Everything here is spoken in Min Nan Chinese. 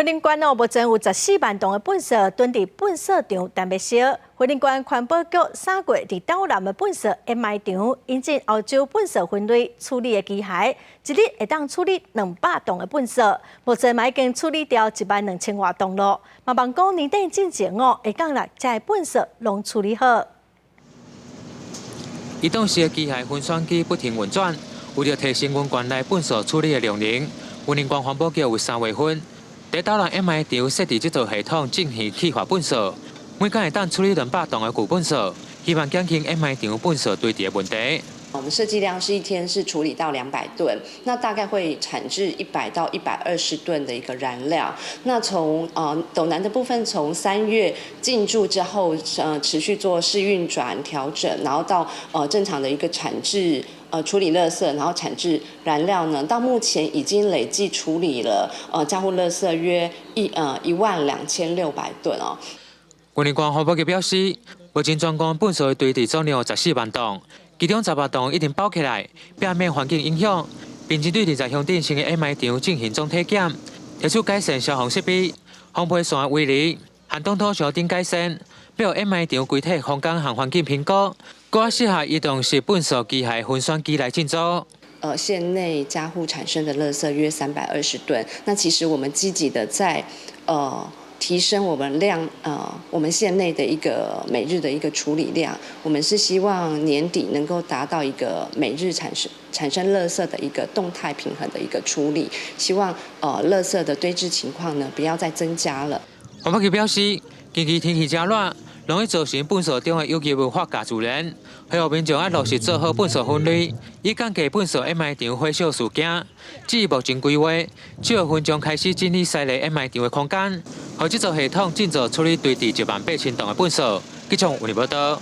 雲林縣哦，目前有14萬噸的糞埽囤佇糞埽場等欲燒。雲林縣環保局3月佇斗南的糞埽掩埋場引進歐洲糞埽分類處理的機械，一日會當處理200噸的糞埽。目前嘛已經處理掉1萬2千外噸囉。嘛望講年底進前哦，會當來這糞埽攏處理好。移動式的機械分選機不停運轉，為著提升阮縣內糞埽處理的量能，雲林縣環保局佇3月份，佇斗南掩埋場設置這套系統進行氣化糞埽，每工會當處理200噸的舊糞埽，希望減輕掩埋場糞埽堆積的問題。我們設計量是一天是處理到200噸，那大概會產製100到120噸的一個燃料。那從斗南的部分，從3月進駐之後，持續做試運轉調整，然後到正常的一個產製。處理垃圾，然後產製燃料呢？到目前已經累計處理了家戶垃圾約1萬2600噸哦。雲林縣環保局表示，目前全縣糞埽的堆積總量14萬噸，其中10萬噸已經包起來，避免環境影響，並針對20鄉鎮新的掩埋場進行總體檢，提出改善消防設備、烘焙線圍籬、和擋土牆等改善，欲予掩埋場規體空間和環境評估。閣適合移動式糞埽機械分選機來進做。縣內家戶產生的垃圾約320噸，那其實我們積極的在提升我們量我們縣內的一個每日的一個處理量，我們是希望年底能夠達到一個每日產生垃圾的一個動態平衡的一個處理，希望垃圾的堆置情況呢不要再增加了。環保局表示，近期天氣正熱，容易造成糞埽中的有機物發酵自燃，呼籲民眾愛落實做好糞埽分類，以降低糞埽掩埋場火燒事件。至於目前規劃，7月份將開始整理西螺掩埋場的空間，予這座系統盡早處理堆積1萬8千噸的糞埽。記者為你報道。